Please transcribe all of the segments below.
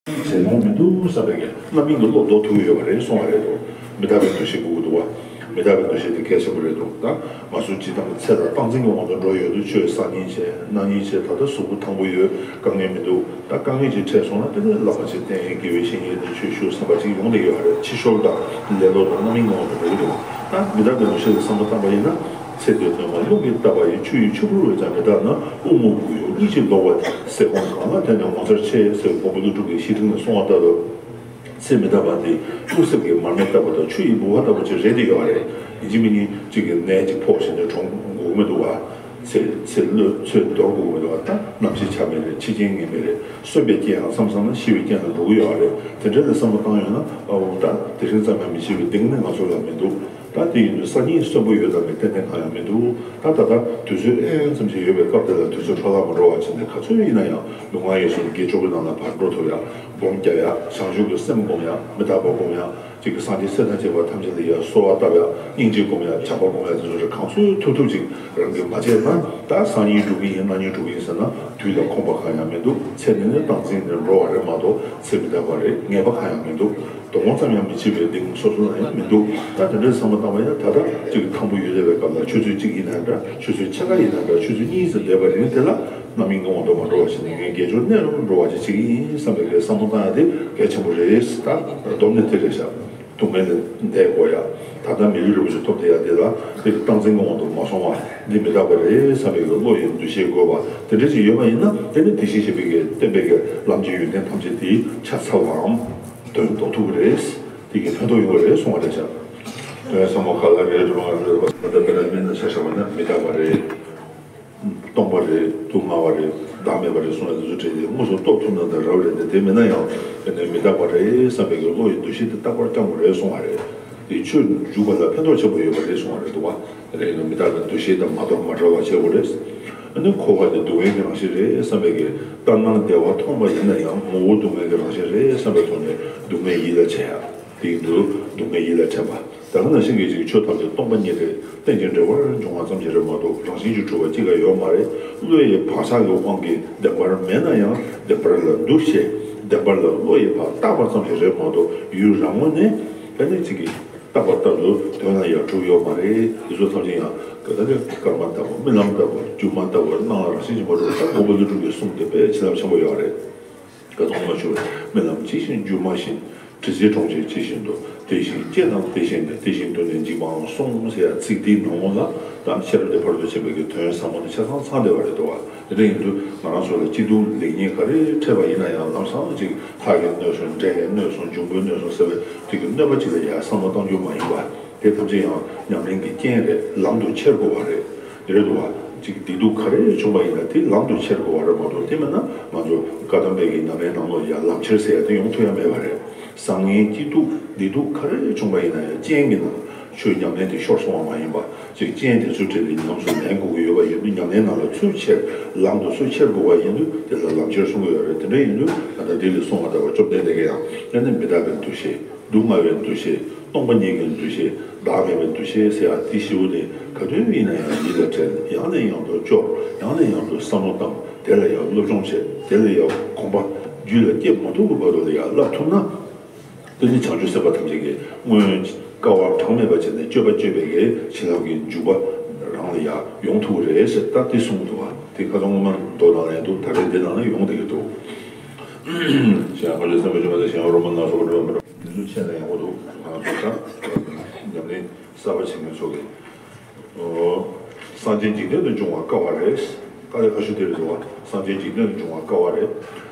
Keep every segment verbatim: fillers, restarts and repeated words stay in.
བྱེད་ལོང་མི་འདུག་བསམ་པའི་གི་རྣམ་སྨིན་གྱི་བློ་ལྡོག་ཐུབ་ཀྱི་ཡོད་པ་རེད་གསུང་བ་རེད་འདུག་མི་རྟག་པའི་འདུ་ཤེས་དགོས་ཀྱི་འདུག་བ། མི་རྟག་པའི་འདུ་ཤེས་དེ་གལ་ཆེན་པོ་རེད་འདུག་ད་ང་ཚོ་ཇི་ལྟར་ཚེ་དང་རྟག་འཛིན་གྱི་དབང་དུ་འགྲོ་ཡོད་དུས་ཆོས་བསགས་སྙིང་རྗེ་གནང་སྙིང་རྗེ། ད་ལྟ་གཟུགས་པོ་ཐང་པོ་ཡོད། དཀའ་ངལ་མི་འདུག་ད་དཀའ་ངལ་ཅིག་འཕྲད་སོང་ན་དེ་ནས་བསླབ་པ་ཅིག་བསྟེན། དགེ་བའི་བཤེས་གཉེན་དང་ཆོས་ཞུ་བསམ་པ་ཅིག་ཡོང་བསྡད་ཡོད་རེད། ཕྱི་བཤོལ་དང་ལེ་ལོ་དང་རྣམ་སྨིན་གྱི་དབང་དུ་འགྲོ་གི་འདུག་ད་མི་རྟག་པའི་འདུ་ཤེས་ཀྱི་བསམ་བློ་བཏང་པ་ཡིན་ན། ཚེ་འདིར་སྣོན་པ་རླུང་གིས་བཏབ་པ་ཡི། ཆུ་ཡི་ཆུ་བུར་འོད་ཀྱང་མི་རྟག་ན། དབུགས་རྔུབ་དགུ་ཡུག་གཉིད་ཀྱིས་ལོག་པ་དེ། ཟས་སྐོམ་གང་ལ་དེ་ནི་ངོ་མཚར་ཆེ། ཟེར་བའི་མགོན་པོ་ཀླུ་སྒྲུབ་ཀྱི་བཤེས་སྤྲིང་ལ་གསུངས་པ་ལྟར་དུ། ཚེ་མི་རྟག་པ་འདི་ཀླུ་གསེབ་ཀྱི་མར་མེ་ལྟ་བུ་དང་ཆུ་ཡི་ལྦུ་བ་ལྟ་བུ་ཅིག་རེད་དེ་ཡོད་རེད། ཡིན་གཅིག་མིན་གཉིས་གཅིག་གི་ནད་ཅིག་ཕོག་བྱས་ནས་གྲོངས་དགོས་ཀྱི་མི་འདུག་བ། ཚེ་ཚེ་བློས་ཚོད་འདོར་དགོས་ཀྱི་མི་འདུག་བ། ད་ནམ་འཆི་ཆ་མེད་རེད། འཆི་རྐྱེན་ངེས་མེད་རེད། གསོན་པའི་རྐྱེན་ཡང་མཚམས་མཚམས་ན་ཤི་བའི་རྐྱེན་ལ་འགྲོ་གི་ཡོད་རེད། དེ་འདྲ་ལ་བསམ་བློ་བཏང་ཡོང་ན་ཨའོ་ད་དེ་རིང་ཙམ་ཡང་མི་འཆི་བའི་གདེང་ནི་ང་ཚོ་ལ་མི་འདུག་ད་དེ་ཡིན་དུས་སང་ཉིན་གསོན་པོ་ཡོད་དམ་མེད་ཏན་ཏན་གང་ཡང་མི་འདུག་ད་ད་ལྟ་དུས་ཚོད་ཨེན་ཙམ་ཞིག་ཡོད་པའི་སྐབས་དེ་ལ་དུས་ཚོད་འཕྲོ་བརླག་མ་འགྲོ་བ་བྱས་ནས་ག་ཚོད་ཡིན་ན་ཡང་ལུས་ངག་ཡིད་གསུམ་དགེ་སྦྱོར་གྱི་ནང་ལ་བར་འགྲོ་ཐུབ་ཡ། སྒོམ་རྒྱབ་ཡ། བྱང་ཆུབ་ཀྱི་སེམས་སྒོམ་ཡ། མི་རྟག་པ་སྒོམ་ཡ། གཅིག་གི་སངས་རྒྱས་སྲས་དང་བཅས་པ་ཐམས་ཅད་ལ་ཡ་གསོལ་བ་བཏབ་ཡ། སྙིང་རྗེ་སྒོམ་ཡ། བྱམས་པ་སྒོམ་ཡ། དེ་ཚོ་རེ་གང་ཚོད་ཐུབ་ཐུབ་ཅིག་རང་གིས་མ་བྱས་ན་ད་སང་ཉིན་འགྲུབ་ཀྱི་ཡིན། གནངས་ཉིན་འགྲུབ་ཀྱི་ཡིན་ཟེར་ན་དུས་ལ་ཁོམ་པ་གང་ཡང་མི་འདུག་ཚེ་འདི་ནི་རྟག་འཛིན་ནས་འགྲོ་བ་རེད་མ་གཏོགས་ཚེ་མི་རྟག་པ་རེད། ངེས་པ་གང་ཡང་མི་འདུག་དོ་དགོང་ཙམ་ཡང་མི་འཆི་བའི་གདེང་སོ་སོ་ལ་ཡང་མི་འདུག་ད་དེ་འདྲའི་བསམ་བློ་བཏང་བ་ཡང་ད་ལྟ་གཅིག་གི་ཐང་པོ་ཡོད་བསྡད་པའི་སྐབས་ལ་ཆུ་ཚོད་གཅིག་ཡིན་ན་འདྲ། ཆུ་ཚོད་ཕྱེད་ཀ་ཡིན་ན་འདྲ། ཆུ་ཚོད་གཉིས་ཙམ་བསྡད་པ་རིང་དེ་ལ་རྣམ་སྨིན་གྱི་དབང་དུ་མ་འགྲོ་བ་ཞིག་ནས་ངས་དགེ་སྦྱོར་གནས་རུང་འགྲོ་བ་ཅིག་བྱེད་ཀྱི་ཡིན་བསམ་པའི་གི་བསམ་བློ་བཏང་ཡ་དེ་གལ་ཆེན་པོ་རེད། ད་སྡོམ་ནི་དེ་རེད་ཤག་སྡུག་བསྔལ་ལས་འདས་དགོས་ཡ། ད་ལྟ་མི་ལུས་རིན་པོ་ཆེ་ཐོབ་བསྡད་ཡ་དེ་ལ་དེ་རྟག་འཛིན་གྱི་དབང་དུ་མ་སོང་བ། འདི་མི་རྟག་པ་རེད་བསམ་པའི་གི་བློ་ཡི་འདུ་ཤེས་དགོས་པ་དེ་འདྲ་ཅིག་ཡོད་པ་ཡིན་ན་དེ་ནི་དེ་བཞིན་གཤེགས་པའི་གི་བསྟན་པའི་གི་ལམ་གྱི་ཡོན་ཏན་ཐམས་ཅད་དེ་ཆ་ཚང་བའམ། དོན་རྟོགས་ཐུབ་ཀྱི་རེད། དེ་གི་ཕན་ཐོགས་ཡོང་གི་རེད་གསུང་བ་རེད་ཤག་དོན་ཚང་མ་ག་ལ་རེད་འགྲོ་བ་རེད་པ། ད་ལྟ་དཔེར་ན་དམིགས་ན་ཆ་བཞག་པ་ན་མི་རྟག་པ་རེད། སྟོང་པ་རེད། སྡུག་བསྔལ་བ་རེད། བདག་མེད་པ་རེད་གསུང་བ་དེ་ཚོ་བྲིས་ཏེ་དངོས་སུ་རྟོགས་ཐུབ་ན་ད་རབ་རེད་དེ། དེ་མིན་ན་ཡང་དཔེར་ན་མི་རྟག་པ་རེད་བསམ་པའི་གི་བློ་ཡི་འདུ་ཤེས་དེ་རྟག་པར་བསྐྱང་དགོས་རེད་གསུང་བ་རེད། དེ་ཆོས་འཇུག་པ་ལ་ཕན་ཐོགས་ཆེན་པོ་ཡོད་པ་རེད་གསུང་བ་རེད་འདུག་བ། དེ་ཡིན་ན་མི་རྟག་པའི་འདུ་ཤེས་དང་མ་དོར་མ་བྲལ་བ་བྱེད་དགོས་རེད། ཨ་ནི་འཁོར་བ་དེ་སྡུག་བསྔལ་གྱི་རང་བཞིན་རེད་བསམ་པའི་གི་ལྟར་སྣང་བདེ་བ་མཐོང་བ་ཡིན་ན་ཡང་ངོ་བོ་སྡུག་བསྔལ་གྱི་རང་བཞིན་རེད་བསམ་པའི་ཐོག་ནས་སྡུག་བསྔལ་ཡིད་ལ་བྱེད་ཡ། དེ་ཡིན་དུས་སྡུག་བསྔལ་ཡིད་ལ་དྲན་པ། ད་ག་ནང་བཞིན་གྱི་ཅིག་ཆོས་ཐམས་ཅད་སྟོང་པ་ཉིད་རེད། རྟེན་ཅིང་འབྲེལ་བར་འབྱུང་བ་ཙམ་ཞིག་རེད་མ་གཏོགས་རང་བཞིན་གྱིས་གྲུབ་པ་གཅིག་ཀྱང་ཡོད་མ་རེད། བློ་ཡི་བག་ཆགས་ཀྱི་དབང་གིས་བདེན་པར་མེད་ན་ཡང་བདེན་པར་ལ་འདུ་ཤེས། བདེན་པར་ལ་བློ་ཡི་བག་བཏགས་པ་ཙམ་ཞིག་རེད་མ་གཏོགས་ཡུལ་རང་ངོས་ནས་ད་ནི་གཅིག་གིས་བཏགས་པ་ལྟ་བུ་དོན་ལ་ཡང་གྲུབ་ཡོད་མ་རེད། འདི་ཚོ་ཐམས་ཅད་ཡང་ད་ནི་སྐར་མ་ལྟ་བུ་རྨི་ལམ་ལྟ་བུ་སྒྱུ་མ་ལྟ་བུ་སྣང་ལ་རང་བཞིན་གྱིས་མ་གྲུབ་པ། ད་མགོན་པོ་ཀླུ་སྒྲུབ་ཀྱི་གསུང་དེ་དཔེ་བྱིན་རླབས་ཆེན་པོ་ཡོད་རེད། ཀ་ཐོག་མ་ཆུ་རྨི་ལམ་ཇི་བཞིན་སྒྱུ་མ་བཞིན། དྲི་ཟའི་གྲོང་ཁྱེར་ཇི་བཞིན་དུ། དེ་བཞིན་སྐྱེ་དང་དེ་བཞིན་གནས། དེ་བཞིན་དུ་ནི་འཇིག་པའང་གསུངས་ཟེར་ཡ་ཚིག་དེའི་ནང་ལ་ད་ཤེས་རབ་ཀྱི་ཕ་རོལ་ཏུ་ཕྱིན་པའི་གི་དོན་ཟབ་མོ་དེ་ཆ་ཚང་ཚང་བསྡད་པ་རེད་འདུག་བ། དེ་འདྲ་ཡིན་དུས་ང་རང་ཚོ་ལ་སྐྱིད་སྡུག་ལེགས་ཉེས་ག་རེ་འཕྲད་པ་ཡིན་ན་ཡང་ལམ་སང་ཅིག་ལྷ་གིས་གནོད་སོང་། འདྲེ་ཡིས་གནོད་སོང་། འབྱུང་པོས་གནོད་སོང་ཟེར་བའི་དེ་གི་གནོད་པ་ཅིག་ལ་ཡ་བསམ་བློ་གཏང་རྒྱུ་མ་ཡིན་པ། དེ་ཐམས་ཅད་ཡང་ཉམས་ལེན་གྱི་རྐྱེན་རེད། ལམ་དུ་ཁྱེར་དགོས་པ་རེད། དེ་རེད་འདུག་བ། ཅིག་བདེ་སྡུག་ག་རེ་བྱུང་བ་ཡིན་ན་དེ་ལམ་དུ་ཁྱེར་དགོས་པ་རེད་མ་གཏོགས། དེ་མིན་ན་ང་ཚོ་བཀའ་གདམས་པའི་གི་ཉམས་ལེན་ནང་ལོགས་ཡ་ལམ་ཁྱེར་ཟེར་ཡ་དེ་ཡོང་ཐུབ་ཡ་མེད་པ་རེད། བཟང་ངན་སྐྱིད་སྡུག་བདེ་སྡུག་ག་རེ་བྱུང་བ་ཡིན་ན་ཡང་རྐྱེན་གྱི་ནང་ཆོས་ཉམས་ལེན་དེ་ཤོར་སོང་བ་མ་ཡིན་པ། ཅིག་རྐྱེན་དེ་ཚོའི་གྲས་དེ་ཉམས་སུ་ལེན་དགོས་ཀྱི་ཡོད་པ་ཡིན་དུས་ཉམས་ལེན་ནང་ལ་ཚུར་ཁྱེར། ལམ་དུ་ཚུར་ཁྱེར་དགོས་པ་ཡིན་དུས་དེ་ལ་ལམ་ཁྱེར་གསུང་གི་ཡོད་རེད། དེ་འདྲ་ཡིན་དུས་ད་ལྟ་འདི་ལས་གསུངས་པ་ལྟ་བུ་བཅོམ་ལྡན་འདས་ཀྱིས་ཡང་དེ་ནི་མི་རྟག་པའི་འདུ་ཤེས། སྡུག་བསྔལ་བའི་འདུ་ཤེས། སྟོང་པ་ཉིད་ཀྱི་འདུ་ཤེས། བདག་མེད་པའི་འདུ་ཤེས་ཟེར་ཡ་དེ་བཞི་པོ་དེ་ག་དུས་ཡིན་ན་ཡང་ཡིད་ལ་དྲན། ཡང་ནས་ཡང་དུ་སྐྱོར། ཡང་ནས་ཡང་དུ་བསམ་བློ་བཏང་། དེ་ལ་ཡང་སློབ་སྦྱོང་བྱེད། དེ་ལ་ཡང་གོམས་པ་རྒྱུད་ལ་སྐྱེ་མ་ཐུབ་ཀྱི་བར་དུ་ལ་ཡང་བསླབ་ཐུབ་ན། དེ་ནི་བྱང་ཆུབ་སེམས་དཔའ་ཐམས་ཅད་ཀྱིས་སྔོན་དཀའ་བ་གྲངས་མེད་པ་བྱས་ནས་སྤྱོད་པ་སྤྱོད་པའི་གི་བྱིན་རླབས་ཀྱི་འཇུག་པ་རང་ལ་ཡང་ཡོང་ཐུབ་ཀྱི་རེད་ཟེར། ད་དེ་གསུངས་འདུག་བ། དེ་ཁ་སང་སྔོན་མ་མདོ་ནང་ལ་ཡང་འདུག་ད་རེས་འདི་ནང་ལ་ཡོང་བསྡད་ཀྱི་འདུག་ཞེས་ཨ་ལས་བསམ་པའི་སྤྱོད་པ་དང་གཞན་རོ་མ་ན་སོགས་པ་འགྲོ་བ་མི་འགྲོ། དེ་ཚོ་བྱས་ན་ཡག་པོ་འདུག་ང་ཚོ་ད་ཉམས་ལེན་གསར་པ་བྱེད་མཁན་ཚོ་གིས། ཨོ། སངས་རྒྱས་འཇིག་རྟེན་དུ་འབྱུང་བ་དཀའ་བ་རེད། དཀའ་ལས་ཁག་ཤོས་དེ་རེད་འདུག་བ། སངས་རྒྱས་འཇིག་རྟེན་དུ་འབྱུང་བ་དཀའ་བ་རེད།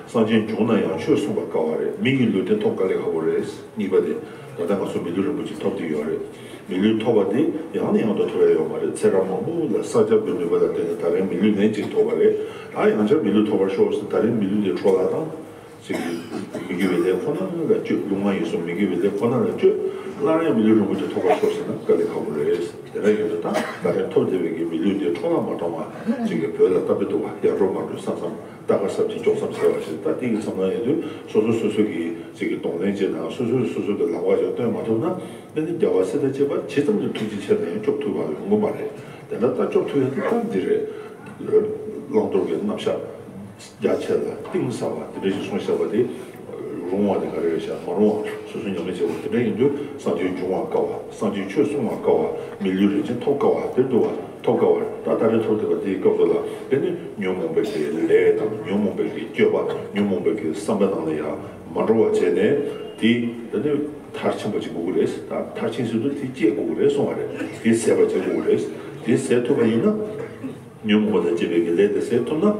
སངས་རྒྱས་བྱུང་ན་ཡང་ཆོས་གསུངས་པ་དཀའ་བ་རེད། མི་ཡི་ལུས་རྟེན་ཐོབ་དཀའ་ལས་ཁག་པོ་རེད། གཉིས་པ་དེ། ད་ལྟ་ང་ཚོ་མི་ལུས་རིན་པོ་ཆེ་ཐོབ་བསྡད་ཡོད་རེད། མི་ལུས་ཐོབ་པ་དེ་ཡང་ནས་ཡང་དུ་ཐོབ་ཡ་ཡོད་མ་རེད། ཚེ་རབས་མང་པོ་ལ་བསགས་རྒྱབ་ཀྱི་ནུས་པ་ལ་བརྟེན་ནས་ད་རེས་མི་ལུས་ལན་གཅིག་ཐོབ་པ་རེད། ད་ཡང་བསྐྱར་མི་ལུས་ཐོབ་པར་ཤོག་ཟེར། ད་རེས་མི་ལུས་འདི་འཕྲོ་བརླག་བཏང་། ཅིག་མི་དགེ་བའི་ལས་ཁོ་ན་ལ་སྤྱོད། ལུས་ངག་ཡིད་གསུམ་མི་དགེ་བའི་ལས་ཁོ་ན་ལ་སྤྱོད། སླར་ཡང་མི་ལུས་རིན་པོ་ཆེ་ཐོབ་པར་ཤོག་ཟེར་ན་དཀའ་ལས་ཁག་པོ་རེད། དེ་འདྲ་ཡིན་དུས་ད་ད་རེས་ཐོབ་བསྡད་པའི་གི་མི་ལུས་འདི་འཕྲོ་བརླག་མ་གཏོང་བ་ཅིག་གི་བོད་ལ་ལྟ་བུ་འདུག་བ། ཡར་འགྲོ་མར་འགྲོ་བསམ་བསམ། ལྟ་ག་ཟབ་ཅིག་སྐྱོ་བསམ་ཟེར་བ་ཞིག་ད་དེ་གི་བསམ་བློ་ཡིན་དུས་སོ་སོ་སོ་སོ་གི་ཅིག་གི་གདོང་ལེན་བྱེད་དང་སོ་སོས་སོ་སོ་གི་ལམ་ཁ་ཅིག་སྟོན་མ་ཐུབ་ན། དེ་ནི་རྒྱལ་བ་སྲས་དང་བཅས་པ་ཇི་ཙམ་གྱི་ཐུགས་རྗེ་ཆེ་ན་ཡང་སྐྱོབ་ཐུབ་པ་ཡོང་གི་མ་རེད། དེ་འདྲ་ད་སྐྱོབ་ཐུབ་ཡ་དེ་ད་འདི་རེད། བླང་དོར་གྱི་རྣམ་གཞག་རྒྱ་ཆེ་ལ་གཏིང་ཟབ་པ་དེ་འདྲ་ཞིག་གསུངས་བཞག་པ་དེ། རུང་བ་དེ་ག་རེ་རེད་ཤག་མ་རུང་བ་སོ་སོ་ཉམས་ལེན་བྱེད་དགོས། དེ་འདྲ་ཡིན་དུས་སངས་རྒྱས་འབྱུང་བར་དཀའ་བ། སངས་རྒྱས་ཆོས་གསུང་བར་དཀའ་བ། མི་ལུས་རིན་ཆེན་ཐོབ་དཀའ་བ། དེ་འདུག་བ། ཐོབ་དཀའ་བ། ད་ད་རེས་ཐོབ་བསྡད་པ་དེའི་སྐབས་སུ་ལ་དེ་ནི་ཉོན་མོངས་པའི་གི་ལས་དང་ཉོན་མོངས་པའི་གི་སྤྱོད་པ། ཉོན་མོངས་པའི་གི་བསམ་པ་ནང་ལ་ཡང་མ་འགྲོ་བ་བྱས་ནས། དེ་དེ་ནི་མཐར་ཕྱིན་པ་ཅིག་དགོས་ཀྱི་རེད། ད་མཐར་ཕྱིན་ཟེར་དུས་དེ་སྐྱེ་དགོས་ཀྱི་རེད་གསུང་བ་རེད། དེ་ཟད་པ་བྱེད་དགོས་ཀྱི་རེད། དེ་ཟད་ཐུབ་པ་ཡིན་ན། ཉོན་མོངས་པ་དང་བཅས་པའི་གི་ལས་དེ་ཟད་ཐུབ་ན།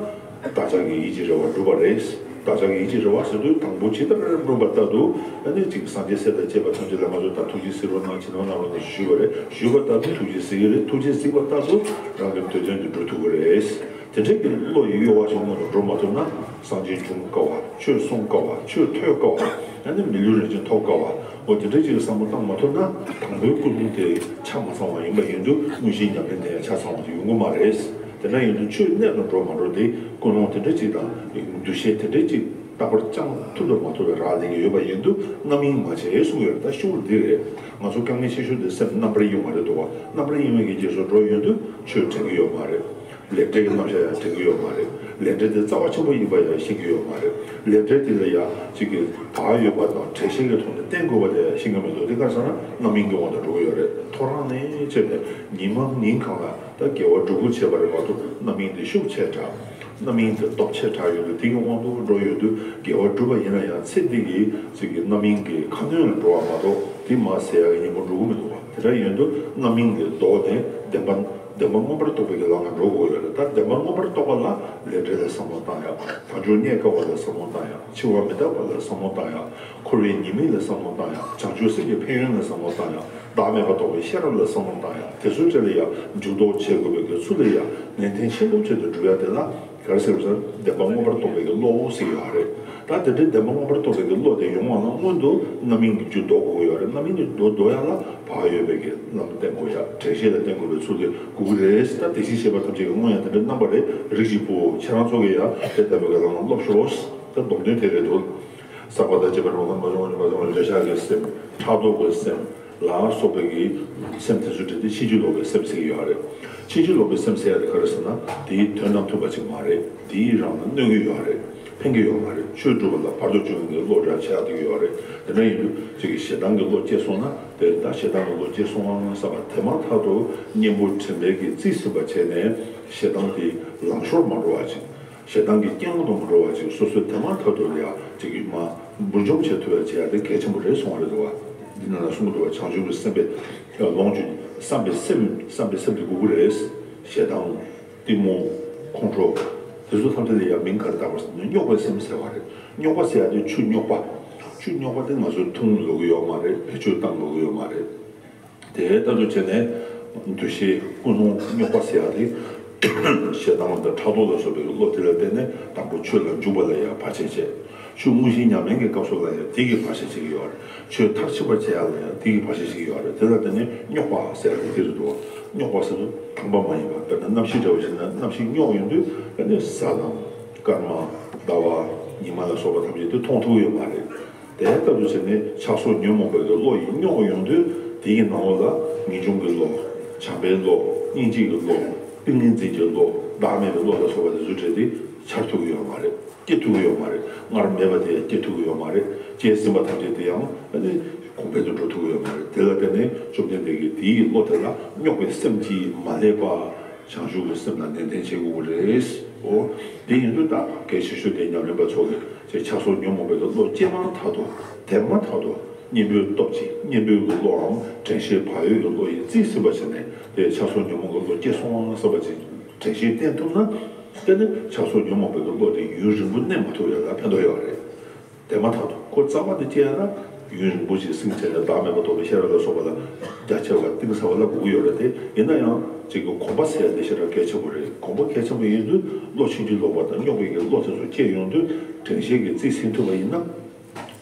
བདག་ཅག་གི་ཡིད་ཀྱི་རེ་བ་འགྲུབ་པ་རེད། བདག་ཅག་གི་ཡིད་ཀྱི་རེ་བ་ཟེར་དུས་དང་པོ་ཇི་ལྟར་སྨོན་པ་ལྟར་དུ། ཨ་ནི་ཅིག་སངས་རྒྱས་སྲས་དང་བཅས་པ་ཐམས་ཅད་ལ་ང་ཚོ་ད་ཐུགས་རྗེས་གཟིགས་རོགས་གནང་། ཇི་ལྟར་གནང་རོགས་གནང་ཞུས་པ་རེད། ཞུས་པ་ལྟར་དུ་ཐུགས་རྗེས་གཟིགས་ཀྱི་རེད། ཐུགས་རྗེས་གཟིགས་པ་ལྟར་དུ་རང་གི་འདོད་དོན་དེ་འགྲུབ་ཐུབ་ཀྱི་རེད། དེ་འདྲའི་གི་བློ་ཡི་གཡོ་བ་ཞིག་སྔོན་དུ་འགྲོ་མ་ཐུབ་ན། སངས་རྒྱས་འབྱུང་དཀའ་བ། ཆོས་གསུང་དཀའ་བ། ཆོས་ཐོས་དཀའ་བ། ཨ་ནི་མི་ལུས་རིན་ཆེན་ཐོབ་དཀའ་བ། འོ་དེ་འདྲའི་ཅིག་བསམ་བློ་བཏང་མ་ཐུབ་ན། དང་པོའི་ཀུན་སློང་དེ་ཆ་མ་ཚང་བ་ཡིན་པ་ཡིན་དུས། དངོས་གཞིའི་ཉམས་ལེན་དེ་ཡང་ཆ་ཚང་བ་དེ་ཡོང་གི་མ་རེད། དེ་འདྲ་ཡིན་དུས་ཆོས་གནད་དུ་འགྲོ་མ་འགྲོ་དེ། ཀུན་སློང་དེ་འདྲ་ཅིག་དང་འདུ་ཤེས་དེ་འདྲ་ཅིག་རྟག་པར་བཅང་ཐུབ་དང་མ་ཐུབ་པའི་རག་ལས་ཀྱི་ཡོད་པ་ཡིན་དུས། རྣམ་གཡེང་མ་བྱེད་གསུང་གི་ཡོད་རེད། ད་ཤུགས་འདི་རེད། ང་ཚོ་དཀའ་ངལ་ཆེ་ཤོས་དེ་སེམས་རྣམ་པར་གཡེང་བ་རེད་འདུག་བ། རྣམ་པར་གཡེང་བའི་གི་རྗེས་སུ་འགྲོ་ཡོང་དུས་ཆོས་དྲན་གྱི་ཡོད་མ་རེད། ལས་འབྲས་ཀྱི་རྣམ་གཞག་ཡང་དྲན་གྱི་ཡོད་མ་རེད། ལས་འབྲས་དེ་རྩ་བ་ཆེན་པོ་ཡིན་པ་ཡང་ཤེས་ཀྱི་ཡོད་མ་རེད། ལས་འབྲས་དེ་ལ་ཡང་གཅིག་གི་བག་ཡོད་པ་དང་དྲན་ཤེས་ཀྱི་ཐོག་ནས་བསྟེན་དགོས་པ་དེ་ཡང་ཤེས་ཀྱི་མི་འདུག་དེ་ག་རེ་ཟེར་ན་རྣམ་གཡེང་གི་དབང་དུ་འགྲོ་གི་ཡོད་རེད། ཐོ་རངས་ནས་བྱས་ནས་ཉིན་མ་ཉིན་གང་ལ་ད་དགེ་བ་སྒྲུབ་དགོས་བྱས་པ་རེད་མ་གཏོགས། རྣམ་གཡེང་དེ་ཤུགས་ཆེ་དྲགས། རྣམ་གཡེང་དེ་སྟོབས་ཆེ་དྲགས་ཡོད་དུས། དེ་གི་དབང་དུ་འགྲོ་ཡོད་དུས། དགེ་བ་སྒྲུབ་པ་ཡིན་ན་ཡང་ཚེ་འདི་གི་ཅིག་གི་རྣམ་གཡེང་གི་ཁ་གནོན་ལ་འགྲོ་བ་མ་གཏོགས། དེ་མར་སེལ་ཡག་གི་གཉེན་པོ་འགྲོ་གི་མི་འདུག་བ། དེ་འདྲ་ཡིན་དུས་རྣམ་གཡེང་དེ་ལྡོག་ནས་བདེན་པ། བདེན་པ་མངོན་པར་རྟོགས་པའི་གི་ལམ་ལ་འགྲོ་དགོས་ཡོད་རེད། ད་བདེན་པ་མངོན་པར་རྟོགས་པ་ལ་ལས་འབྲས་ལ་བསམ་བློ་བཏང་ཡག། བྱང་ཆུབ་རྙེད་དཀའ་བ་ལ་བསམ་བློ་བཏང་ཡག། འཆི་བ་མི་རྟག་པ་ལ་བསམ་བློ་བཏང་ཡག། འཁོར་བའི་ཉེས་དམིགས་ལ་བསམ་བློ་བཏང་ཡག། བྱང་ཆུབ་སེམས་ཀྱི་ཕན་ཡོན་ལ་བསམ་བློ་བཏང་ཡག། བདག་མེད་པ་རྟོགས་པའི་ཤེས་རབ་ལ་བསམ་བློ་བཏང་ཡག། དེ་ཚོའི་གྲས་ལ་ཡང་འཇུག་ལྡོག་བྱེད་དགོས་པའི་གི་ཚུལ་ལ་ཡང་ནན་ཏན་ཆེན་པོ་བྱས་ཏེ་སྒྲུབ་ཡག་དེ་ལ་ག་རེ་ཟེར་བ་ཟེར་ན། བདེན་པ་མངོན་པར་རྟོགས་པའི་གི་བློ་ཟེར་གྱི་ཡོད་རེད། ད་དེ་འདྲའི་བདེན་པ་མངོན་པར་རྟོགས་པའི་གི་བློ་དེ་ཡོང་བ་ལ་སྔོན་དུ་རྣམ་གཡེང་གི་རྒྱུ་ལྡོག་དགོས་ཀྱི་ཡོད་རེད། རྣམ་གཡེང་གི་རྒྱུ་ལྡོག་ཡག་ལ་བག་ཡོད་པའི་གི་ལམ་བསྟེན་དགོས་ཡག། དྲན་ཤེས་ལ་བརྟེན་དགོས་པའི་ཚུལ་དེ་དགོས་ཀྱི་རེད། ད་དེ་བཞིན་གཤེགས་པ་ཐམས་ཅད་ཀྱིས་སྔོན་ཡང་དེ་འདྲ་གནང་བ་རེད། རིགས་ཀྱི་བུ། ཁྱེད་རང་ཚོ་གིས་ཡང་དེ་ལྟ་བུའི་གི་ལམ་ལ་སློབས་ཤོག། ད་སྡོམ་དོན་དེ་རེད་འདུག། ཟག་པ་དང་བཅས་པའི་རང་དང་མ་བྱུང་བ་ཉིད་པ་དང་འདོད་ཆགས་ཀྱི་སེམས། ཕྲག་དོག་གི་སེམས་ལ་སོགས་པའི་གི་སེམས་དེ་ཚོའི་གྲས་དེ་ཕྱིན་ཅི་ལོག་པའི་སེམས་ཟེར་གྱི་ཡོད་རེད། ཕྱིན་ཅི་ལོག་པའི་སེམས་ཟེར་ཡ་དེ་ག་རེ་ཟེར་ན། དེའི་དོན་དང་མཐུན་པ་ཅིག་མ་རེད། དེ་ཡིས་རང་ལ་གནོད་ཀྱི་ཡོད་རེད། ཕན་གྱི་ཡོད་མ་རེད། ཆོས་སྒྲུབ་པ་ལ་བར་དུ་གཅོད་མཁན་གྱི་བློ་འདྲ་ཆགས་བསྡད་ཀྱི་ཡོད་རེད། དེ་འདྲ་ཡིན་དུས་ཅིག་གིས་ཞེ་སྡང་གི་བློ་སྐྱེས་སོང་ན། དེ་ད་ཞེ་སྡང་གི་བློ་སྐྱེས་སོང་ཨང་བསམ་པ་དེ་མ་ཐག་ཏུ་གཉེན་པོ་དྲན་པས་ཀྱིས་རྩིས་ཟིན་པ་བྱས་ནས་ཞེ་སྡང་དེ་ལང་ཤོར་མ་འགྲོ་བ་ཅིག། ཞེ་སྡང་གི་རྐྱེན་དུ་མ་འགྲོ་བ་ཅིག། སོ་སོའི་དེ་མ་ཐག་ཏུ་ལ་ཡང་ཅིག་གི་མ་འབུར་འཇོམས་བྱེད་ཐུབ་པ་བྱེད་ཡ་དེ་གལ་ཆེན་པོ་རེད་གསུངས་པ་རེད་འདུག་བ། འདི་ནང་ལ་གསུངས་འདུག་བ། བྱང་ཆུབ་ཀྱི་སེམས་དཔའི་ལོངས་སྤྱོད། བསམ་པའི་སེམས། བསམ་པའི་སེམས་དེ་དགོས་ཀྱི་རེད། ཞེ་སྡང་། གཏི་མུག། ཁོང་ཁྲོ། དེ་ཚོ་ཐམས་ཅད་ལ་ཡང་མིང་ག་རེ་བཏགས་པ་ཟེར་ན། རྙོག་པའི་སེམས་ཟེར་བ་རེད། རྙོག་པ་ཟེར་ཡ་དེ་ཆུ་རྙོག་པ། ཆུ་རྙོག་པ་དེ་ང་ཚོས་འཐུང་ལོག་གི་ཡོད་མ་རེད། བེད་སྤྱོད་བཏང་ལོག་གི་ཡོད་མ་རེད། དེ་ལྟ་བུ་བྱས་ནས་འདུ་ཤེས་ཀུན་སློང་རྙོག་པ་ཟེར་ཡ་དེ། ཞེ་སྡང་དང་ཕྲག་དོག་ལ་སོགས་པའི་བློ་དེ་ལ་བརྟེན་ནས་དང་པོ་ཆོས་ལ་འཇུག་པ་ལ་ཡང་བར་ཆད་བྱེད། ཆོས་དངོས་གཞིའི་ཉམས་ལེན་གྱི་སྐབས་སུ་ལ་ཡང་དེ་གིས་བར་ཆད་བྱེད་ཀྱི་ཡོད་རེད། ཆོས་མཐར་ཕྱིན་པར་བྱེད་ཡ་ལ་ཡང་དེ་གིས་བར་ཆད་བྱེད་ཀྱི་ཡོད་རེད། དེ་ལ་བརྟེན་ནས་རྙོག་པ་ཟེར་ཡ་དེ་དེ་རེད་འདུག། རྙོག་པ་ཟེར་དུས་དྭངས་པ་མ་ཡིན་པ། དཔེར་ན་གནམ་གཤིས་འདྲ་བོ་ཞིག་ན་གནམ་གཤིས་རྙོག་ཡོང་དུས། དཔེར་ན་གཟའ་དང་སྐར་མ། ཟླ་བ། ཉི་མ་ལ་སོགས་པ་ཐམས་ཅད་དེ་མཐོང་ཐུབ་ཀྱི་ཡོད་མ་རེད། དེ་ལྟ་བུ་བྱས་ནས་ཆགས་སོགས་ཉོན་མོངས་པའི་བློ་ཡིས་རྙོག་ཡོང་དུས། དེ་ཡི་ནང་ལོགས་ལ་ངེས་འབྱུང་གི་བློ། བྱམས་པའི་བློ། སྙིང་རྗེ་གི་བློ། ཏིང་ངེ་འཛིན་གྱི་བློ། བདག་མེད་པའི་བློ་ལ་སོགས་པ་དེ་ཚོའི་གྲས་དེ་འཆར་ཐུབ་ཀྱི་ཡོད་མ་རེད། སྐྱེ་ཐུབ་ཀྱི་ཡོད་མ་རེད། སྔར་མེད་པ་དེ་ཡང་སྐྱེ་ཐུབ་ཀྱི་ཡོད་མ་རེད། སྐྱེས་ཟིན་པ་ཐམས་ཅད་དེ་ཡང་ཨ་ནི་གོང་འཕེལ་དུ་འགྲོ་ཐུབ་ཀྱི་ཡོད་མ་རེད། དེ་ལ་བརྟེན་ནས་བཅོམ་ལྡན་འདས་ཀྱིས་དེའི་བློ་དེ་ལ་རྙོག་པའི་སེམས་ཀྱིས་མ་བསླད་པ། བྱང་ཆུབ་ཀྱི་སེམས་ལ་ནན་ཏན་བྱེད་དགོས་ཀྱི་རེད། འོ། དེ་ཡིན་དུས་ད་གལ་ཆེ་ཤོས་དེ་ཉམས་ལེན་པ་ཚོ་གིས་ཅིག་ཆགས་སོགས་ཉོན་མོངས་པའི་བློ་སྐྱེས་མ་ཐག་ཏུ། དེ་མ་ཐག་ཏུ་གཉེན་པོའི་སྟོབས་ཀྱིས། གཉེན་པོའི་གི་བློའམ་དྲན་ཤེས་བག་ཡོད་ཀྱི་བློ་ཡིས་རྩིས་ཟིན་པ་བྱས་ནས། དེ་ཆགས་སོགས་ཉོན་མོངས་ཀྱི་བློ་སྐྱེས་སོང་བསམ་པ་ཅིག་དྲན་ཤེས་བསྟེན་ཐུབ་ན། དེ་ནི་ཆགས་སོགས་ཉོན་མོངས་པའི་གི་བློ་དེ་ཡུན་རིང་པོ་གནས་མ་ཐུབ་ཡ་ལ་ཕན་ཐོགས་ཡོད་རེད། དེ་མ་ཐག་ཏུ་ཁོ་རྩ་བ་དེ་སྐྱེ་ཡ་ན་ཡུན་རིང་པོ་ཞིག་སེམས་ཅན་ལ་བདག་མེད་པ་རྟོགས་པའི་ཤེས་རབ་ལ་སོགས་པ་ལ་རྒྱ་ཆེ་བ་གཏིང་ཟབ་པ་ལ་དགོས་ཀྱི་ཡོད་རེད་དེ། ཡིན་ན་ཡང་ཅིག་གི་གོམས་པ་ཟེར་ཡ་དེ་ཞེ་དྲག་གལ་ཆེན་པོ་རེད། གོམས་པ་གལ་ཆེན་པོ་ཡིན་དུས་བློ་ཕྱིན་ཅི་ལོག་པ་དང་རྙོག་པའི་གི་བློ་དེ་ཚོ་སྐྱེ་ཡོང་དུས་དྲན་ཤེས་ཀྱིས་རྩིས་ཟིན་ཐུབ་པ་ཡིན་ན།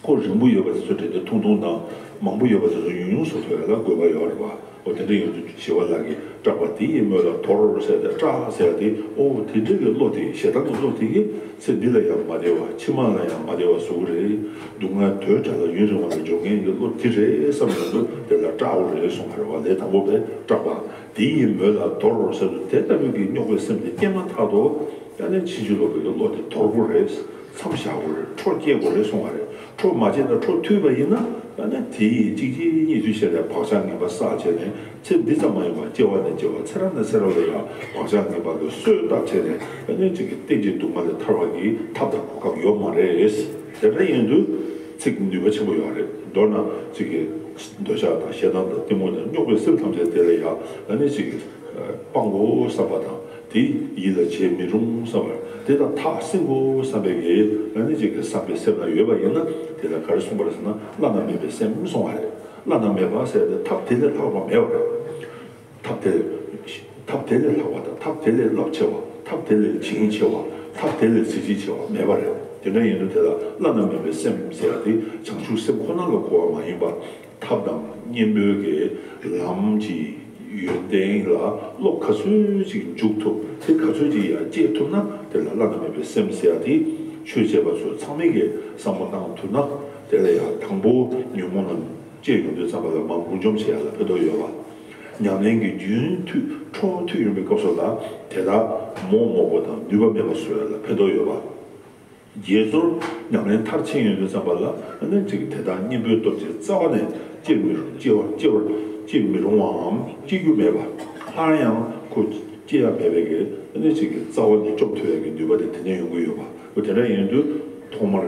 ཁོ་རིང་པོ་ཡོད་པ་དེ་ཚོ་དྲན་དུས་ཐུང་ཐུང་དང་། མང་པོ་ཡོད་པ་དེ་ཚོ་ཉུང་ཉུང་བཟོ་ཐུབ་ཡ་ལ་དགོས་པ་ཡོད་རེད་པ། འོ་དེ་འདྲ་ཡོང་དུས་ཞི་བ་ལྷ་གིས་སྐྲག་པ་དེ་ཡི་མོད་ལ་དོར་ཟེར་ཏེ། སྐྲག་ཟེར་ཏེ། འོ་དེ་འདྲ་གི་བློ་དེ། ཞེ་སྡང་གི་བློ་དེ་གིས་ཚེ་འདི་ལ་ཡང་མ་བདེ་བ། ཕྱི་མ་ལ་ཡང་མ་བདེ་བ་བཟོ་གི་རེད། སྡུག་བསྔལ་དོས་དྲག་ལ་ཡུན་རིང་བ་ལ་འཇོག་མཁན་གྱི་བློ་དེ་རེད་བསམ་ཡོང་དུས་དེ་ལ་སྐྲག་དགོས་རེད་གསུངས་པ་རེད་བ། ལས་དང་པོ་པས་སྐྲག་པ་དེ་ཡི་མོད་ལ་དོར་ཟེར་དུས། དེ་ལྟ་བུའི་གི་རྙོག་པའི་སེམས་དེ་སྐྱེས་མ་ཐག་ཏུ་ཡང་ནི་ཕྱིན་ཅི་ལོག་པའི་གི་བློ་དེ་དོར་དགོས་རེད། མཚམས་བཞག་དགོས་རེད། འཕྲོ་བསྐྱེད་དགོས་རེད་གསུངས་པ་རེད། འཕྲོ་མ་བཅད་ན་འཕྲོ་མཐུད་པ་ཡིན་ན། ཨ་ནི་དེ་ཡིས་གཅིག་རྗེས་གཉིས་མཐུད་བྱས་ནས་བག་ཆགས་ངན་པ་བསགས་བྱས་ནས། ཚེ་འདི་ཙམ་མ་ཡིན་པར་སྐྱེ་བ་ནས་སྐྱེ་བ། ཚེ་རབས་ནས་ཚེ་རབས་ལ་ཡང་བག་ཆགས་ངན་པ་གི་གསོས་བཏབ་བྱས་ནས། ཨ་ནི་གཅིག་གི་རྟེན་གྱི་སྡུག་བསྔལ་ལས་ཐར་བ་གི་ཐབས་དང་གོ་སྐབས་ཡོད་མ་རེད། དེ་འདྲ་ཡིན་དུས་ཚིག་ནུས་པ་ཆེན་པོ་ཡོད་རེད། མདོར་ན་གཅིག་གི་འདོད་ཆགས་དང་ཞེ་སྡང་དང་གཏི་མུག་དང་རྙོག་པའི་སེམས་ཐམས་ཅད་དེ་ལ་ཡང་ཨ་ནི་གཅིག་གི་སྤང་དགོས་བསམ་པ་དང་། དེ་ཡིད་ལ་བྱེད་མི་རུང་བསམ་པ། དེ་དང་ཐག་བསྲིང་དགོས་བསམ་པའི་གི་ཨ་ནི་གཅིག་གི་བསམ་པའི་སེམས་ལ་ཡོད་པ་ཡིན་ན། དེ་ལ་ག་རེ་གསུངས་པ་རེད་ཟེར་ན། བླ་ན་མེད་པའི་སེམས་གསུངས་པ་རེད། བླ་ན་མེད་པ་ཟེར་ཏེ་ཐབས་དེ་ལས་ལྷག་པ་མེད་པ་རེད། ཐབས་དེ་ཐབས་དེ་ལས་ལྷག་པ་དང་། ཐབས་དེ་ལས་རླབས་ཆེ་བ། ཐབས་དེ་ལས་བྱིན་ཆེ་བ། ཐབས་དེ་ལས་གཟི་བརྗིད་ཆེ་བ་མེད་པ་རེད། དེ་འདྲ་ཡིན་དུས་དེ་ལ་བླ་ན་མེད་པའི་སེམས་ཟེར་ཡ་དེ་བྱང་ཆུབ་སེམས་ཁོ་ན་ལ་གོ་བ་མ་ཡིན་པར། ཐབས་དང་གཉེན་པོའི་གི་ལམ་གྱི་ཡོན་ཏན་ལ་བློ་ག་ཚོད་ཅིག་འཇུག་ཐུབ། དེ་ག་ཚོད་ཅིག་ཡར་བསྐྱེད་ཐུབ་ན། དེ་ལ་བླ་ན་མེད་པའི་སེམས་ཟེར་ཡ་དེ་ཆོས་བྱེད་པ་ཚོ་ཚང་མས་གི་བསམ་བློ་བཏང་ཐུབ་ན། དེ་ལ་ཡང་དང་པོ་ཉོན་མོངས་རྣམས་སྐྱེས་ཡོང་དུས་ཙམ་པ་ལ་མར་འབུར་འཇོམས་བྱེད་ཡ་ལ་ཕན་ཐོགས་ཡོད་པ། ཉམས་ལེན་གྱི་རྒྱུན་མཐུད་འཕྲོ་མཐུད་ཡོང་བའི་སྐབས་སུ་ལ། དེ་དག་མོག་མོག་པོ་དང་ནུས་པ་མེད་པ་བཟོ་ཡ་ལ་ཕན་ཐོགས་ཡོད་པ། རྗེས་སོར་ཉམས་ལེན་མཐར་ཕྱིན་ཡོང་དུས་ཙམ་པ་ལ། ཨ་ནི་གཅིག་དེ་དག་གཉེན་པོའི་སྟོབས་ཀྱིས་རྩ་བ་ནས་སྐྱེ་མི་རུང་། སྐྱེ་བར་སྐྱེ་བར་སྐྱེ་མི་རུང་བའམ་སྐྱེ་རྒྱུ་མེད་པ། སླར་ཡང་ཁོ་སྐྱེ་ཡ་མེད་པའི་གི་ཨ་ནི་གཅིག་གི་རྩ་བ་ནས་སྐྱོབ་ཐུབ་ཡ་གི་ནུས་པ་དེ་དེ་ནས་ཡོང་གི་ཡོད་པ། འོ་དེ་འདྲ་ཡིན་དུས་ཐོག་མར་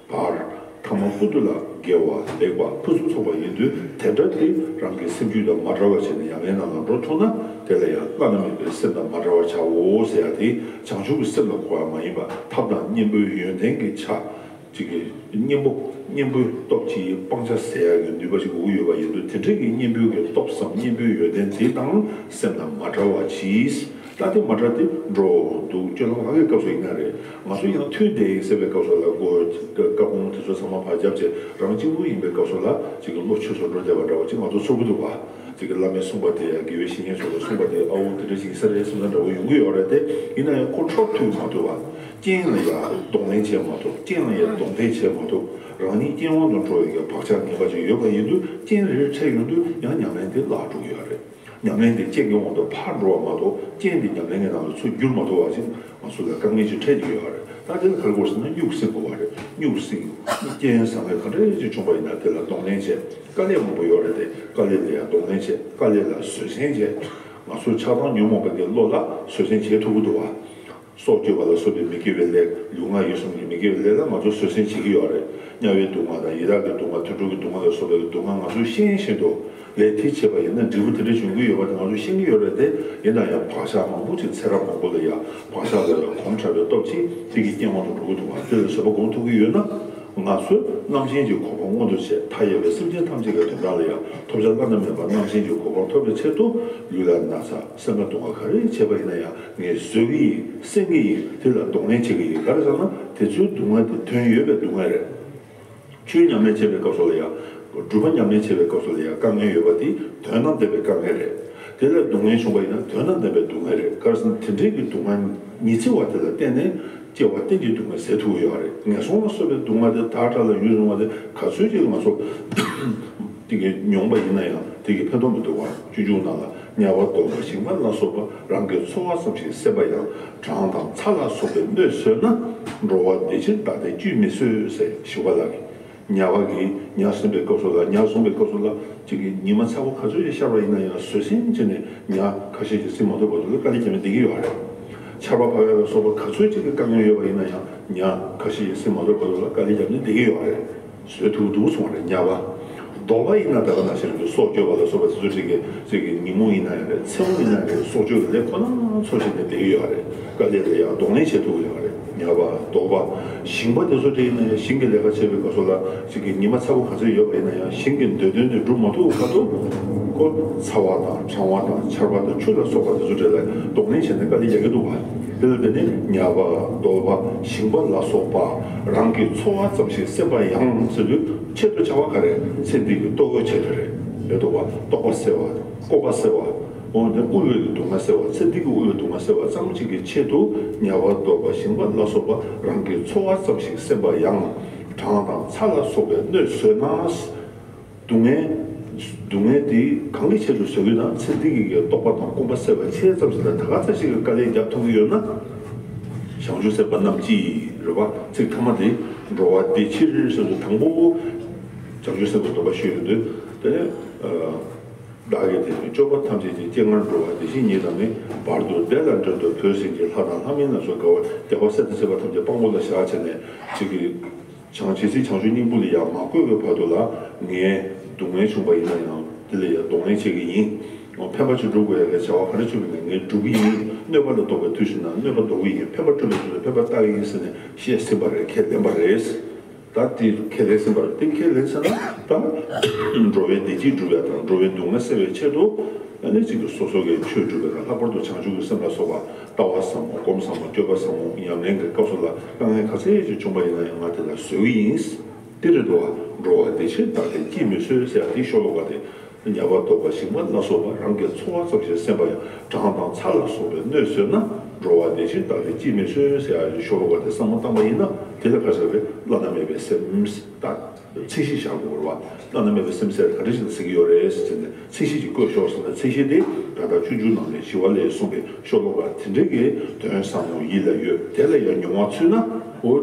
བར། ཐ་མ་ཀུན་ཏུ་ལ་དགེ་བ་ལེགས་པ་ཕུན་སུམ་ཚོགས་པ་ཡིན་དུས། དེ་འདྲ་དེ་རང་གི་སེམས་རྒྱུད་དང་མ་བྲལ་བ་བྱས་ནས་ཉམས་ལེན་ནང་ལ་འགྲོ་ཐུབ་ན། དེ་ལ་ཡང་བླ་ན་མེད་པའི་སེམས་དང་མ་བྲལ་བར་བྱའོ་ཟེར་ཡ་དེ། བྱང་ཆུབ་ཀྱི་སེམས་ལ་གོ་བ་མ་ཡིན་པ། ཐབས་དང་གཉེན་པོའི་ཡོན་ཏན་གྱི་ཆ་གཅིག་གི་གཉེན་པོ། གཉེན་པོའི་སྟོབས་ཀྱིས་སྤང་བྱ་ཟེར་ཡ་གི་ནུས་པ་ཞིག་དགོས་ཀྱི་ཡོད་པ་ཡིན་དུས། དེ་འདྲའི་གི་གཉེན་པོའི་གི་སྟོབས་སམ་གཉེན་པོའི་ཡོན་ཏན་དེ་དང་སེམས་དང་མ་བྲལ་བ་གྱིས། ད་དེ་མ་བྲལ་ཏེ་འགྲོ་འདུག་སྤྱོད་ལམ་ལྷག་གི་སྐབས་སུ་ཡིན་ན་རེད། ང་ཚོ་ཡང་མཐུན་བསྡད་ཡིན་ཟེར་བའི་སྐབས་སུ་ལ། སྒོ་ཀ་ཀོང་དེ་ཚོ་ཚང་མ་ཕར་བརྒྱབ་བྱས། རང་གཅིག་པུ་ཡིན་པའི་སྐབས་སུ་ལ་གཅིག་གི་བློ་ཆོས་སུ་འགྲོ་བསྡད་པ་འདྲ་བ་ཅིག་ང་ཚོ་ཚོར་གི་འདུག་བ། གཅིག་གི་བླ་མས་གསུངས་པ་དེ་ཡང་། དགེ་བའི་བཤེས་གཉེན་ཚོ་ལ་གསུངས་པ་དེ། ཨ་འོ་དེ་འདྲ་ཞིག་ཡིན་ས་རེད་བསམ་ས་འདྲ་བོ་ཡོང་གི་ཡོད་རེད་དེ། ཡིན་ན་ཡང་ཁོ་འཕྲོ་མཐུད་མ་ཐུབ་པ། རྐྱེན་ལ་ཡང་གདོང་ལེན་བྱེད་མ་ཐུབ། རྐྱེན་ལ་ཡང་གདོང་ཐེག་བྱེད་མ་ཐུབ། རང་ཉིད་རྐྱེན་དབང་དུ་འགྲོ་བའི་གི་བག་ཆགས་ངན་པ་ཅིག་ཡོད་པ་ཡིན་དུས། རྐྱེན་རེ་རེ་འཕྲད་ཡོང་དུས་ཡང་ཉམས་ལེན་དེ་བརླག་འགྲོ་གི་ཡོད་རེད། ཉམས་ལེན་དེ་རྐྱེན་གྱི་དབང་དུ་ཕར་འགྲོ་བ་མ་གཏོགས། རྐྱེན་དེ་ཉམས་ལེན་གྱི་ནང་དུ་ཚུར་འགྱུར་མ་ཐུབ་པ་ཅིག་ང་ཚོ་ལ་དཀའ་ངལ་ཅིག་འཕྲད་ཀྱི་ཡོད་རེད། ད་དེ་ལ་ག་རེ་དགོས་ཟེར་ན། སྨྱུག་སྲིང་དགོས་པ་རེད། སྨྱུག་སྲིང་། རྐྱེན་བཟང་ངན་ག་འདྲ་ཅིག་བྱུང་བ་ཡིན་ན་དེ་ལ་གདོང་ལེན་བྱེད། དཀའ་ལས་མང་པོ་ཡོད་རེད་དེ། དཀའ་ལས་ལ་ཡང་གདོང་ལེན་བྱེད། དཀའ་ལས་ལ་བཟོད་བསྲན་བྱེད། ང་ཚོ་ཆགས་སྡང་ཉོན་མོངས་པ་གི་བློ་ལ་བཟོད་བསྲན་བྱེད་ཐུབ་ཀྱི་འདུག་བ། སྲོག་གཅོད་པ་ལ་སོགས་པའི་མི་དགེ་བའི་ལས། ལུས་ངག་ཡིད་གསུམ་གྱི་མི་དགེ་བའི་ལས་ལ་ང་ཚོ་བཟོད་བསྲན་བྱེད་ཀྱི་ཡོད་རེད། དམྱལ་བའི་སྡུག་བསྔལ་དང་། ཡི་དྭགས་ཀྱི་སྡུག་བསྔལ། དུད་འགྲོ་གི་སྡུག་བསྔལ་ལ་སོགས་པའི་སྡུག་བསྔལ་ང་ཚོས་ཤེས་བཞིན་དུ་ལས་དེ་བྱས་པ་ཡིན་ན་འབྲས་བུ་དེ་འདྲ་འབྱུང་གི་ཡོད་པ་དེ་ང་ཚོས་ཤེས་ཀྱི་ཡོད་རེད་དེ། ཡིན་ན་ཡང་བག་ཆགས་མང་པོ་ཅིག་ཚེ་རབས་མང་པོ་ལ་ཡང་བག་ཆགས་ལ་ཡང་གོམས་དྲགས་པའི་སྟོབས་ཀྱིས་དེ་གི་རྐྱེན་དབང་དུ་འགྲོ་གི་འདུག་བ། དེ་ལ་བཟོད་པ་སྒོམ་ཐུབ་ཀྱི་ཡོད་ན། ང་ཚོས་རྣམ་མཁྱེན་གྱི་གོ་འཕང་མངོན་དུ་བྱས། མཐའ་ཡས་པའི་སེམས་ཅན་ཐམས་ཅད་ཀྱི་དོན་དག་ལ་ཡང་ཐོབ་བྱ་བླ་ན་མེད་པ་རྣམ་མཁྱེན་གྱི་གོ་འཕང་ཐོབ་པའི་ཆེད་དུ། ལུས་ལ་ན་ཚ་སེམས་ལ་སྡུག་བསྔལ་ག་རེ་བྱས་པ་ཡིན་ན་ཡང་ངས་བཟོད་ཀྱི་ཡིན། སྲུང་གི་ཡིན། དེ་ལ་གདོང་ལེན་བྱེད་ཀྱི་ཡིན། ག་རེ་ཟེར་ན་དེ་ཚོའི་སྡུག་བསྔལ་དེ་དོན་ཡོད་པའི་སྡུག་བསྔལ་རེད། ཆོས་ཉམས་ལེན་བྱེད་པའི་སྐབས་སུ་ལ་ཡང་། སྒྲུབ་པ་ཉམས་ལེན་བྱེད་པའི་སྐབས་སུ་ལ་ཡང་དཀའ་ངལ་ཡོད་པ་དེ་དོན་དང་ལྡན་པའི་དཀའ་ངལ་རེད། དེ་ལ་སྡུག་བསྔལ་བྱུང་བ་ཡིན་ན་དོན་དང་ལྡན་པའི་སྡུག་བསྔལ་རེད། ག་རེ་ཟེར་ན་དེ་འདྲའི་གི་སྡུག་བསྔལ་ཉི་ཚེ་བ་དེ་ལ་བརྟེན་ནས་སྐྱེ་བ་གཏན་གྱི་སྡུག་བསྔལ་སེལ་ཐུབ་ཀྱི་ཡོད་རེད། ངན་སོང་ལ་སོགས་པའི་སྡུག་བསྔལ་དེ་ད་ཕྲ་ལ་ཡུན་རིང་བ་དེ་ག་ཚོད་ཅིག་ང་ཚོ་དེ་གི་མྱོང་བ་ཡིན་ན་ཡང་དེ་གི་ཕན་ཐོགས་མི་འདུག་བ། སྤྱོད་འཇུག་ནང་ལ། དམྱལ་བ་བདོག་པ་ཞིང་པ་ལ་སོགས་པ། རང་གི་འཚོ་བ་ཙམ་ཞིག་སེམས་པ་ཡང་། གྲང་དང་ཚ་ལ་སོགས་པའི་གནོད་བཟོད་ན། འགྲོ་བ་བདེ་ཕྱིར་བདག་བདེ་བཅོས་མི་བཟོད་ཟེར་ཞི་བ་ལྷ་གིས། དམྱལ་བ་གི་དམྱལ་སོང་བའི་སྐབས་སུ་ལ། དམྱལ་སོང་བའི་སྐབས་སུ་ལ་གཅིག་གི་ཉི་མ་ཚ་པོ་ག་ཚོད་ཅིག་ཤར་བ་ཡིན་ན་ཡང་བཟོད་བསྲན་བྱས་ནས་ཉ་ཁ་ཤས་ཤིག་ཟིན་མ་ཐུབ་བར་དུ་ལ་དཀའ་ལས་བརྒྱབ་ནས་བསྡད་ཀྱི་ཡོད་རེད། ཆར་པ་བབས་ཡ་ལ་སོགས་པ་ག་ཚོད་ཅིག་གི་དཀའ་ངལ་ཡོད་པ་ཡིན་ན་ཡང་ཉ་ཁ་ཤས་ཤིག་ཟིན་མ་ཐུབ་བར་དུ་ལ་དཀའ་ལས་བརྒྱབ་ནས་བསྡད་ཀྱི་ཡོད་རེད། བཟོད་ཐུབ་འདུག་གསུངས་པ་རེད། དམྱལ་བ། བདོག་པ་ཡིན་ན་ད་ག་ནང་བཞིན་གྱི་སྲོག་གཅོད་པ་ལ་སོགས་པ་དེ་ཚོ་ཅིག་གི་ཅིག་གི་ཉིན་མོ་ཡིན་ན་ཡང་རེད། མཚན་མོ་ཡིན་ན་ཡང་རེད། སྲོག་གཅོད་ཀྱི་ལས་ཁོ་ན་འཚོ་བྱས་ནས་བསྡད་ཀྱི་ཡོད་རེད། དཀའ་ལས་ལ་ཡང་གདོང་ལེན་བྱེད་ཐུབ་ཀྱི་ཡོད་རེད། དམྱལ་བ། བདོག་པ། ཞིང་པ་དེ་ཚོ་འདྲ་ཡིན་ན་ཡང་ཞིང་གི་ལས་ཀ་བྱེད་པའི་སྐབས་སུ་ལ་ཅིག་གི་ཉི་མ་ཚ་པོ་ག་ཚོད་ཡོད་པ་ཡིན་ན་ཡང་ཞིང་གི་འདོད་དོན་དེ་འགྲུབ་མ་ཐུབ་བར་དུ་ཁོ་ཚ་བ་དང་གྲང་བ་དང་ཆར་པ་དང་ཆུ་ལ་སོགས་པ་དེ་ཚོ་འདྲ་ལ་གདོང་ལེན་བྱས་ནས་དཀའ་ལས་རྒྱག་གི་འདུག་བ། དེ་ལ་བརྟེན་ནས་དམྱལ་བ། བདོག་པ། ཞིང་པ་ལ་སོགས་པ། རང་གི་འཚོ་བ་ཙམ་ཞིག་སེམས་པ་ཡང་ཟེར་དུས་ཆེད་དུ་བྱ་བ་ག་རེ། ཚེ་འདི་གི་ལྟོ་གོས་ཆེད་དུ་རེད། རེད་འདུག་བ། ལྟོགས་པ་སེལ་བ། སྐོམ་པ་སེལ་བ། འོ་དེ་དབུལ་བའི་གི་སྡུག་བསྔལ་སེལ་བ། ཚེ་འདི་གི་དབུལ་བའི་སྡུག་བསྔལ་སེལ་བ་ཙམ་ཞིག་གི་ཆེད་དུ་དམྱལ་བ། བདོག་པ། ཞིང་པ་ལ་སོགས་པ། རང་གི་འཚོ་བ་ཙམ་ཞིག་སེམས་པ་ཡང་། གྲང་དང་ཚ་ལ་སོགས་པའི་གནོད་བཟོད་ན། སྡུག་བསྔལ། སྡུག་བསྔལ་དེ་གང་གི་ཆེད་དུ་བཟོད་ཀྱི་ན། ཚེ་འདི་གི་ལྟོགས་པ་དང་སྐོམ་པ་སེལ་བའི་ཆེད་ཙམ་ཞིག་ལ་ད་ག་ཚོད་ཞིག་གི་དཀའ་ལས་རྒྱག་ཐུབ་ཀྱི་ཡོད་ན། བྱང་ཆུབ་སེམས་དཔའ་རྣམས་ཀྱིས། རེད་བ། ཚིག་ཐ་མ་དེ། འགྲོ་བ་བདེ་ཕྱིར་ཟེར་དུས་དང་པོ་བྱང་ཆུབ་སེམས་དཔའི་སྡོམ་པ་ཞུས་ཡོང་དུས་དེ་ནས། བདག་གིས་དེ་བཞིན་སྐྱོབ་པ་ཐམས་ཅད་ཀྱི། སྤྱན་སྔར་འགྲོ་བ་བདེ་ཞིང་ཉིད་དང་ནི། བར་དུ་བདེ་ལ་འབྲལ་དུ་བོས་ཟིན་གྱི། ལྷ་དང་ལྷ་མིན་ལ་སོགས་དགའ་བ། རྒྱལ་བ་སྲས་དང་བཅས་པ་ཐམས་ཅད་དཔང་པོ་ལ་བཞག་བྱས་ནས་ཅིག་གིས་བྱང་ཇི་སྲིད་བྱང་ཆུབ་སྙིང་པོ་ལ་ཡང་མ་བཀོད་པའི་བར་དུ་ལ་ངས་སྡུག་བསྔལ་བྱུང་བ་ཡིན་ན་ཡང་དེ་ལ་ཡང་གདོང་ལེན་བྱེད་ཀྱི་ཡིན། ཕན་པ་ཅིག་སྒྲུབ་དགོས་ཡ་གི་བྱ་བ་ག་རེ་བྱུང་བ་ཡིན་ན་ངས་སྒྲུབ་ཀྱི་ཡིན། གནོད་པ་ལ་ཟློག་པའི་དུས་ཤིག་ན་གནོད་པ་ཟློག་གི་ཡིན། ཕན་པ་སྒྲུབ་པའི་དུས་ལ་ཕན་པ་བཏགས་ཀྱི་ཡིན་ཟེར་ནས་བཤད་ཟིན་པ་རེད། ཁས་ལེན་པ་རེད། ད་དེ་ཁས་ལེན་ཟིན་པ་རེད། དེ་ཁས་ལེན་ཟིན་ན་ད་འགྲོ་བའི་བདེ་སྐྱིད་སྒྲུབ་ཡ་དང་འགྲོ་བའི་སྡུག་བསྔལ་སེལ་བའི་ཆེད་དུ་ཨ་ནི་གཅིག་གིས་སོ་སོ་གི་ཆོས་སྒྲུབ་པའི་ཁར་ལྷག་པར་དུ་བྱང་ཆུབ་ཀྱི་སེམས་ལ་སོགས་པ་ལྟ་བ་ཟབ་མོ་སྒོམ་ཟབ་མོ་སྤྱོད་པ་ཟབ་མོ་ཉམས་ལེན་གྱི་སྐབས་སུ་ལ་དཀའ་ངལ་ག་ཚད་ཅིག་བྱུང་བ་ཡིན་ན་ཡང་ང་དེ་ལ་བཟོད་ཀྱི་ཡིན། དེ་རེད་འདུག་བ། འགྲོ་བ་བདེ་ཕྱིར་བདག་ལྟའི་སྐྱིད་མི་བཟོད་ཟེར་ཡ་དེ་ཤོ་ལོ་ཀ་དེ། ཉ་པ་གདོལ་པ་ཞིང་པ་ལ་སོགས་པ་རང་གི་འཚོ་བ་ཙམ་ཞིག་སེམས་པ་ཡང་གྲང་དང་ཚ་ལ་སོགས་པའི་གནོད་བཟོད་ན། འགྲོ་བ་བདེ་ཕྱིར་བདག་ལྟའི་སྐྱིད་མི་བཟོད་ཟེར་ཡ་ཤོ་ལོ་ཀ་དེ་བསམ་བློ་བཏང་པ་ཡིན་ན་དེ་ལ་ག་ཟེར་བས་བླ་ན་མེད་པའི་སེམས་ད་ཚད་གཞི་བཞག་དགོས་རེད་བ། བླ་ན་མེད་པའི་སེམས་ཟེར་ག་འདྲ་ཞིག་ལ་ཟེར་གྱི་ཡོད་རེད་ཟེར་ནས་ཚད་གཞི་ཅིག་བཀོད་ཤོག་ཟེར་ན་ཚད་གཞི་དེ་ད་ལྟ་སྤྱོད་འཇུག་ནང་ནས་ཞི་བ་ལྷས་གསུངས་པའི་ཤོ་ལོ་ཀ་དེ་འདྲ་གི་དོན་ཟབ་མོ་ཡིད་ལ་ཡོད། དེ་ལ་ཡང་མྱོང་བ་ཚུད་ན་འོ།